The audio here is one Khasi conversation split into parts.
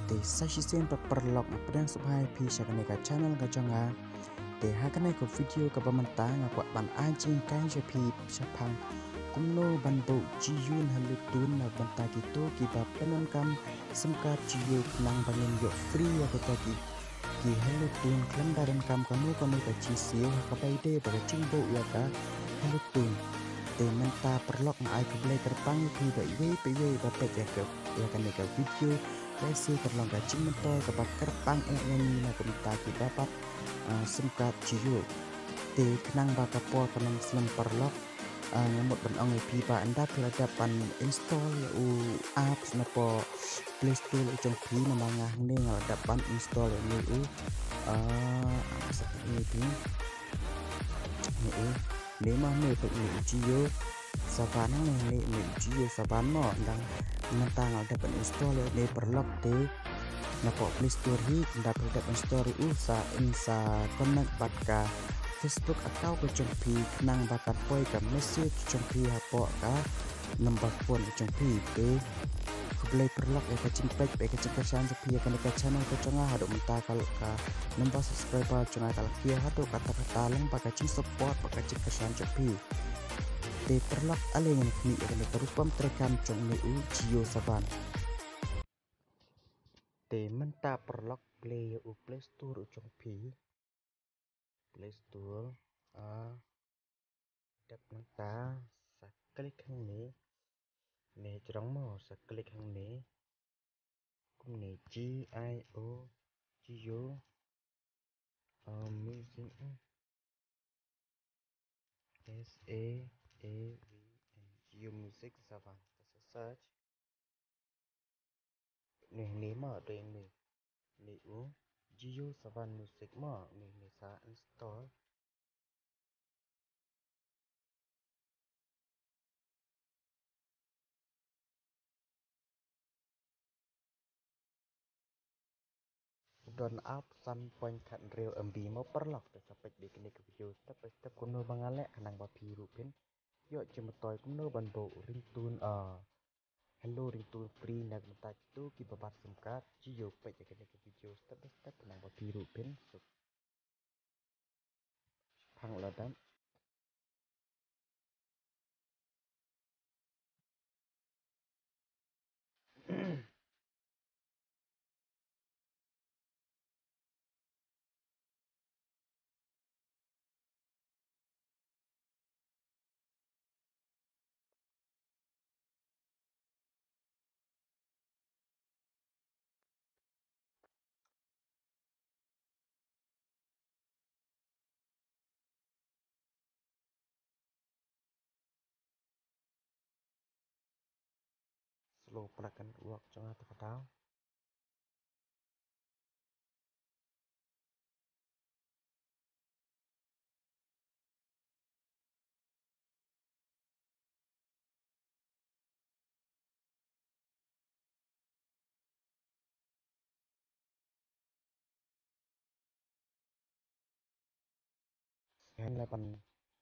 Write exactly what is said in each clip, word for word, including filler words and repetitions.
Te sa shisien pat paralok nga pdiang sngewbha ïa phi sha kane ka channel ka jong nga. Te ha kane ka video kaba mynta nga kwah ban ai jinghikai sha phi shaphang kumno ban buh Jio Hello Tune na ka bynta kito kiba pyndonkam sim card Jio khnang ba ngin ïoh free ïa kita ki, ki Hello Tune khlem da donkam kano kano ka jingsiew ha kaba ïadei bad ka jingbuh ïa ka Hello Tune. Te mynta paralok nga ai khublei kyrpang ïa phi ba iwei pa iwei ba peit ïa ka, ïa kane ka video. Lehse sa ka long ka jingmyntoi kaba kyrpang eh ïa ngi na ka bynta kiba pat, ah, sim card Jio. Te khnang ba ka por kan ym slem paralok, ah, nga mut ban ong ïa phi ba ynda phi la dep ban install ïa u apps na poh Play Store u jong phi, namar nga hangne nga la dep ban install ïa une u, ah, apps ïa phi. Une u, une ma une peit une u Jio Saavn, une, une u Jio Saavn mo, ynda mynta nga la dep ban install ïa une paralok. Te na poh Play Store hi ynda phi la dep install ïa u sa, yn sa connect bad ka Facebook account ka jong phi khnang ba kan poi ka message jong phi hapoh ka number phone jong phi. Te khublei paralok ïa ka jingpeit bad ka jingkyrshan jong phi ïa kane ka channel ka jong nga. Haduh mynta ka, ka number subscriber jong nga ka la kiew haduh katta katta lyngba ka jingsupport bad ka jingkyrshan jong phi. Te paralok, ale ngin ïa kane ka rukom treikam jong une u Jio Saavn. Te mynta paralok, plie ïa u Play Store u jong phi. Play Store, ah, dep nangta sa click hangne. Ne jrong mo, sa click hangne. Kumne G I O, Jio, ah, Music, ah, S A A V N, Jio Music Saavn. Sa search. Une, une mo, une, une u Jio Saavn Music mo, une, une sa install. Don app san point khat hynriew M B mo paralok. Te sa peit beit kane ka video step by step kumno ba nga leh khnang ba phi ruh phin ïoh jingmyntoi kumno ban buh ringtone, ah, Hello Ringtone free na ka bynta kito kiba bat sim card Jio. Peit ïa kane ka video step by step khnang ba phi ruh phin suk. Phang la dam. Slow pynlait ka network jong nga ta ka daw. Ngan leh ban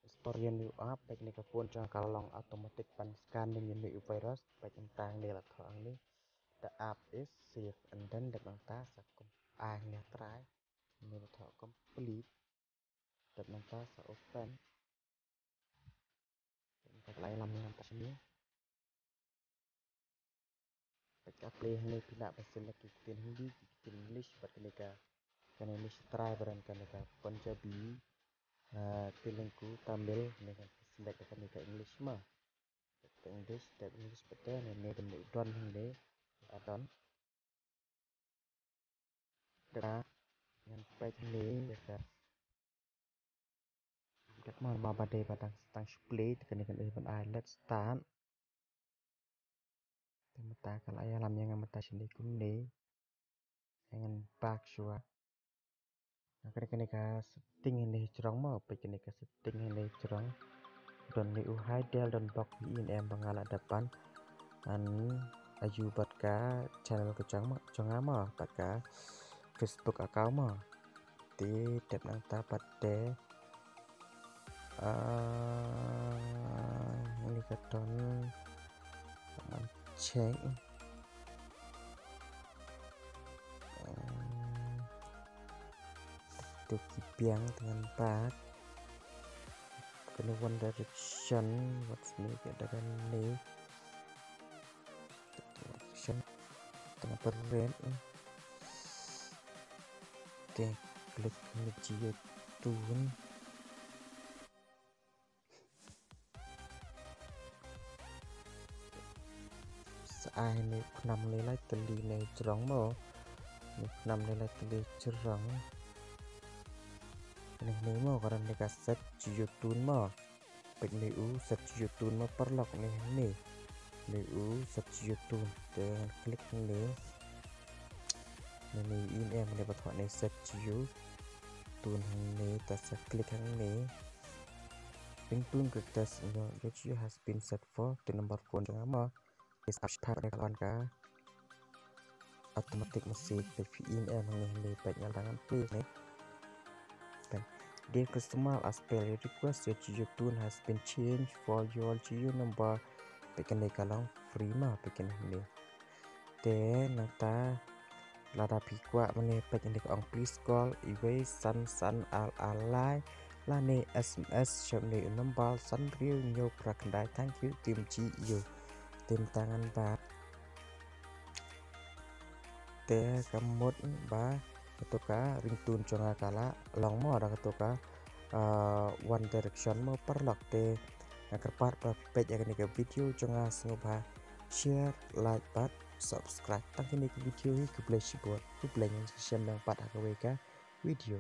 install ïa une u app, peit kane ka phone jong nga ka la long automatic ban scan ïa une u virus. Peit nangta hangne la thoh hangne, "The app is safe," and then dep nangta sa kum, ah, hangne try, hangne la thoh complete. Dep nangta sa open. Dep nangta ka la ïalam ïa nga mynta shane. Peit ka Play hangne phi lah ban select ki ktien Hindi, ki ktien English, bad kane ka, kane English try bad kane ka Punjabi, ah, Telugu, Tamil, kane ka select kane ka English ma. Ka English, ka English pat te, ne, ne, ne, done hangne, ah, done. Dep ngan peit hangne ïa ka, dep ma, ma ba dei ba dang, dang shu play, te kane kan dei ban ai let's start. Te mynta ka la ïalam ïa nga mynta shane kumne. Ngan back shuwa. Nga kane, kane ka setting hangne jrong mo, peit kane ka setting hangne jrong. Don une u hide dial, don box hi, em ba nga la dep ban, ngan ïa u bad ka channel ka jong ma, jong nga mo, bad ka Facebook account mo. Te dep nangta pat te, ah, hangne ka don, ngan check. to ki biang tang ngan back. Kane One Direction, what's new ka da kane? Direction. Tang ngan pyrshah. Te click ne Jio Tune. Sa ai ne khnam ne lai tylli ne jrong mo. Ne khnam ne lai tylli jrong. Ne ne mo ka dang ne ka set Jio Tune mo. Peit ne u set Jio Tune mo paralok ne ne. Ne u set Jio Tune. Te ngan click ne. Ne ne in em ne ba thoh ne set Jio Tune hangne, ta sa click hangne. Ringtone ka ta sa nyo, your Jio has been set for the number phone jong nga mo. Is up star ne ka on ka automatic message, peit phi in em hangne, hangne peit nga dang play ne. Peit. Dear customer, as per your request, your Jio Tune has been changed for your Jio number. Peit kane ka long free mo, peit kane hangne. Te nangta lada phi kwah mane peit ynda ka ong please call iwei san san ar ar lai lane S M S sha une u number san hynriew hynñiew phra khyndai. Thank you, team Jio. Te mynta ngan back. Te ka mut ba kato ka ringtone jong nga ka la long mo da kato ka, ah, One Direction mo paralok. Te nga kyrpad ba peit ïa kane ka video jong nga sngewbha share, like bad subscribe. Tang kine ki video hi, khublei shibun, khublei, ngin sa ïashem biang pat ha kawei ka video.